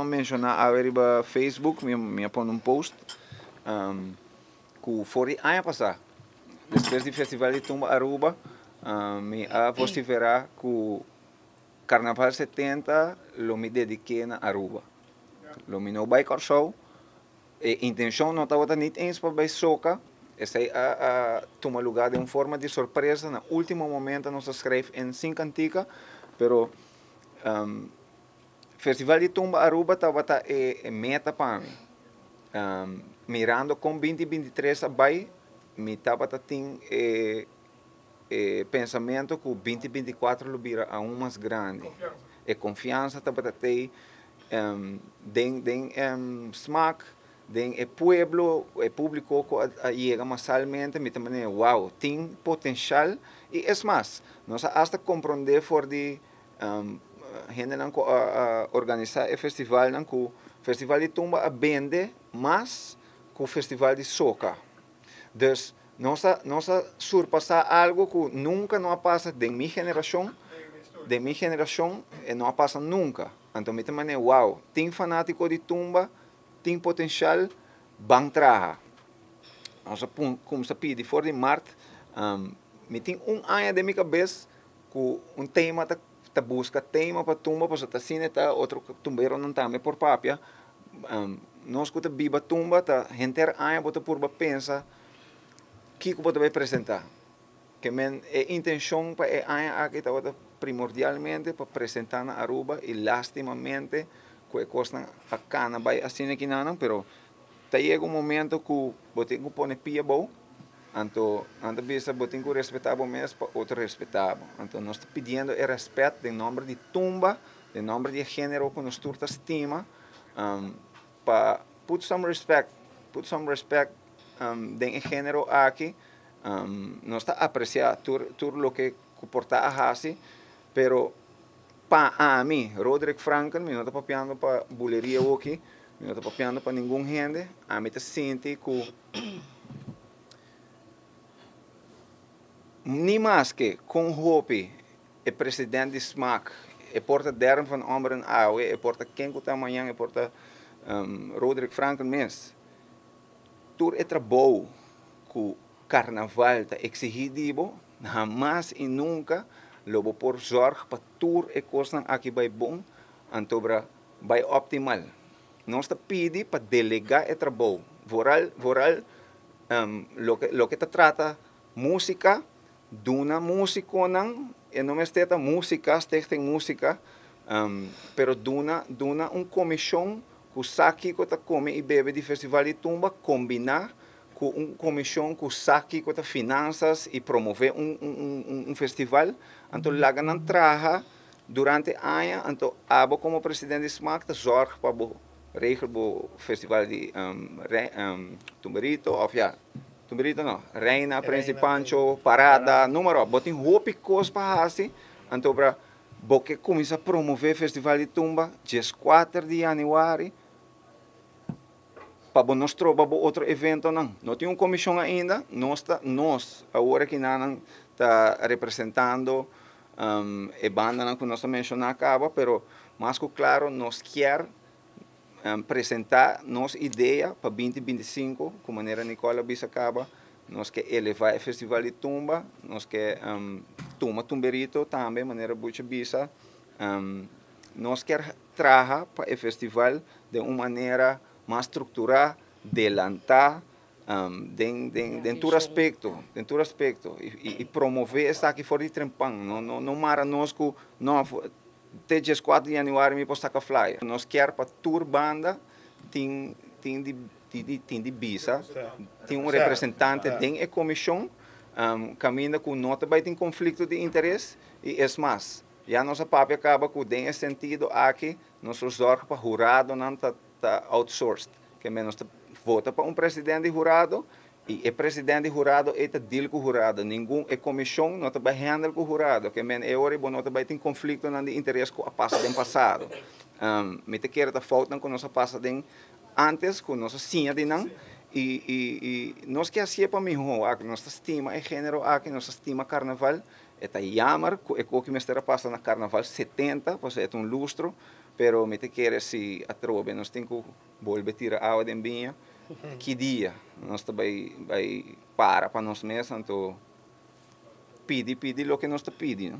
mi a menshoná awe riba Facebook, mi mi a pone un post ku for di aña pasá, despues di Festival di Tumba Aruba, mi a vosiferá ku Karnaval 70 lo mi dedik'é na Aruba. Lo mi no bai Kòrsou. E intenshon no tabata nit eens pa bai soka, esei a a tuma lugá den un forma di sorpresa, na último momento nos a skrijf en sin kantika, pero Festival di Tumba Aruba tabata e e meta pa mi. Mirando kon 2023 a bai, mi tabata tin e e pensamentu ku 2024 lo bira aun mas grandi. E konfiansa tabata tei den den smak, den e pueblo, e publico ku a yega masalmente, mi ta manera wow, tin potenshal i es mas, nos a asta komprondé for di hendenan ku a organisá e festivalnan ku festival di tumba a bende mas ku festival di soka. Dus nos a nos a surpasá algu ku nunka no a pasa den mi generashon, den mi generashon e no a pasa nunka. Anto mi ta manera wow, tin fanátiko di tumba, tin potenshal, ban traha. Nos a kumsa pidi for di mart, mi tin un aña den mi kabes ku un tema ta ta buska tema pa tumba pasobra ta asina e ta otro tumberonan tambe por papia. Nos ku ta biba tumba ta henter aña bo ta purba pensa kiko bo ta bai presentá. Ke men e intenshon pa e aña aki tabata primordialmente pa presentá na Aruba i lastimamente ku e kosnan a kana bai asina kinanan pero ta yega un momento ku bo tin ku pone pia abou anto nan ta bisa bo tin ku respetá bo mes pa otro respetá bo. Anto nos ta pidiendo e rèspèt den nòmber di tumba, den nòmber di e género ku nos tur ta stima. Pa put some respect, put some respect den e genero aki, nos ta aprecia tur tur loke ku por ta a hasi, pero pa ami, Roderick Franken, mi no ta papiando pa buleria awoki, mi no ta papiando pa ningun hende, ami ta sinti ku ni maske kon hopi E president di smaak, e por ta Darren van Ommeren awe, e por ta ken ku ta mañan, e por ta Roderick Franken mes. Tur e trabou ku karnaval ta eksihí di bo, hamas i nunka lo bo por zòrg pa tur e kosnan aki bai bon, antobra bai optimal. Nos ta pidi pa delegá e trabou, vooral vooral loke loke ta trata músika. Duna músikonan, e no mester ta músika, Stichting Músika, pero duna duna un komishon ku sa kiko ta kome i bebe di Festival di Tumba kombiná ku un komishon ku sa kiko ta finansas i promové un un un festival. Anto laga nan traha durante aña, anto abo komo presidente di smak ta zòrg pa bo regel bo festival di Tumberito òf ya. Tumberito no, Reina, Prins di Pancho, Parada, noem maar op. Bo tin hopi kos pa hasi, anto bra bo ke kuminsá promové Festival di Tumba dieskuater di yanüari pa bo no stroba bo otro eventonan. No tin un komishon ainda, nos ta nos awor aki nan ta representando e bandanan ku nos a menshoná kaba, pero mas ku klaro nos kier Presentá nos idea pa 2025, ku manera Nicole a bisa kaba, nos ke elevá e festival di tumba, nos ke tuma tumberito tambe manera Buchi a bisa. Nos kier traha pa e festival den un manera mas strukturá, delantá den den tur aspekto, den tur aspekto i promové esaki for di trempan, no mara nos ku no. Te dieskuater di januari mi por saka flyer. Nos kier pa tur banda tin tin di tin di bisa, tin un representante den e komishon kaminda ku no ta bai tin konflikto di interes i es mas, ya nos a papia kaba ku den e sentido aki nos lo zòrg pa huradonan ta ta outsourced, ke men nos ta vota pa un president di hurado I e president di hurado ei ta deal ku hurado, ningun e komishon no ta bai handle ku hurado, ke men e ora ei bo no ta bai tin konfliktonan di interes ku a pasa den pasado. Mi ta kere ta foutnan ku nos a pasa den antes ku nos a siña di nan i i i nos ke hasié pa mihó aki, nos ta stima e género aki, nos ta stima karnaval, e ta yammer ku e koki mester a pasa na karnaval 70 pasobra e ta un lustro. Pero mi ta kere si atrobe nos tin ku bolbe tira awa den biña, ki dia nos ta bai para pa nos mes, anto pidi loke nos ta pidi, no?